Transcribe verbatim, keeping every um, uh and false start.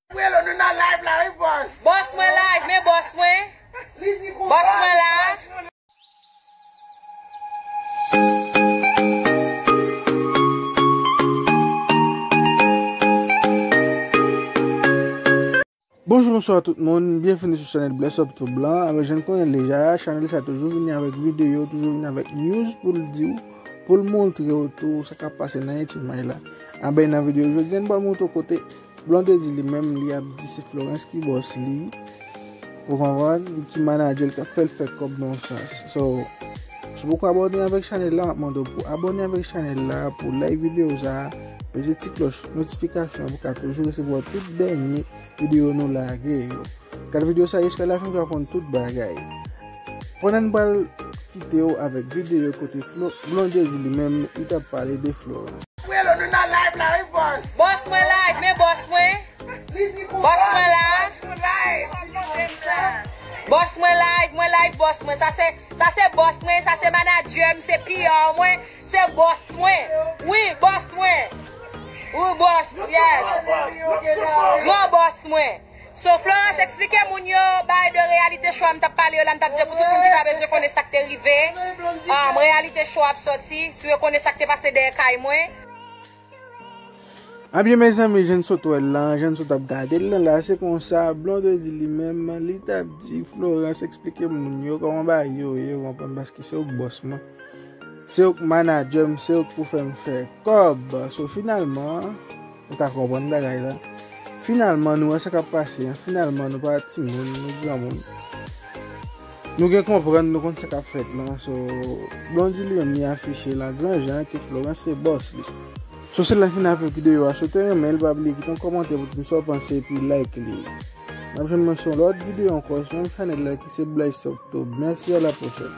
Frelo, nou nan live la, wi, bòs. Bòs mwen live, men bòs mwen. Li di kou bòs mwen la. Bonjou, bonswa tout moun. Byenvini sou chanèl Bless Up Tube lan. Anben, jan n konnen l deja, chanèl sa toujou vini avèk videyo, toujou vini avèk news pou l di w, pou l montre w tou sa k ap pase nan entimay la. Anben, nan videyo jodi a, n pral montre w kote Blondedy li menm, li ap di se Florence ki bòs li. Ou konprann? Ki manadjè l, k ap fè l fè kòb nan yon sans. So, si w poko abòne avèk chanèl la, m ap mande w pou abòne avèk chanèl la, pou like videyo sa, peze ti klòch notifikasyon pou w ka toujou resevwa tout dènye videyo nou lage yo. Gad videyo sa jiska lafen pou w konn tout bagay. Pandan n pral kite w avèk videyo kote Flo, Blondedy li menm, li t ap pale de Florence. Frelo, nou nan live la, wi, bòs. Bòs mwen live, men bòs mwen. Li di kou bòs mwen la. Bòs mwen live, mwen live, bòs mwen. Sa se, sa se bòs mwen, sa se manadjè m, se P R mwen, se bòs mwen. Wi, bòs mwen. Wi, bòs, yes. Gran bòs mwen. So, Florence, eksplike moun yo, bay de reyalite cho a m t ap pale yo la, m t ap di pou tout moun ki ta bezwen konnen sa k te rive. Um, reyalite cho a ap sòti, si yo konnen sa k te pase dèyè kay mwen. Ebyen, mezanmi, jan n sot wè l la, jan n sot ap gade l la, la, se konsa, Blondedy li menm, li t ap di, Florence, eksplike moun yo kòman bagay yo ye, ou konprann, paske se ou k bòs mwen. Se ou k manadjè m, se ou k pou fè m fè kòb. So, finalman, ou ka konprann bagay la. Finalman, nou wè sa k ap pase an. Finalman, nou pa timoun, nou granmoun. Nou gen konprann, nou konn sa k ap fèt lan. So, Blondedy li menm, li afiche lan gran jan ke Florence se bòs li. So, se la n fin avèk videyo a. Si w te renmen l, pa bliye kite yon kòmantè pou di m sa w panse, epi like li. N ap jwenn mwen sou yon lòt videyo ankò, sou menm chanèl la ki se Bless Up Tube. Mèsi, a la pwochèn.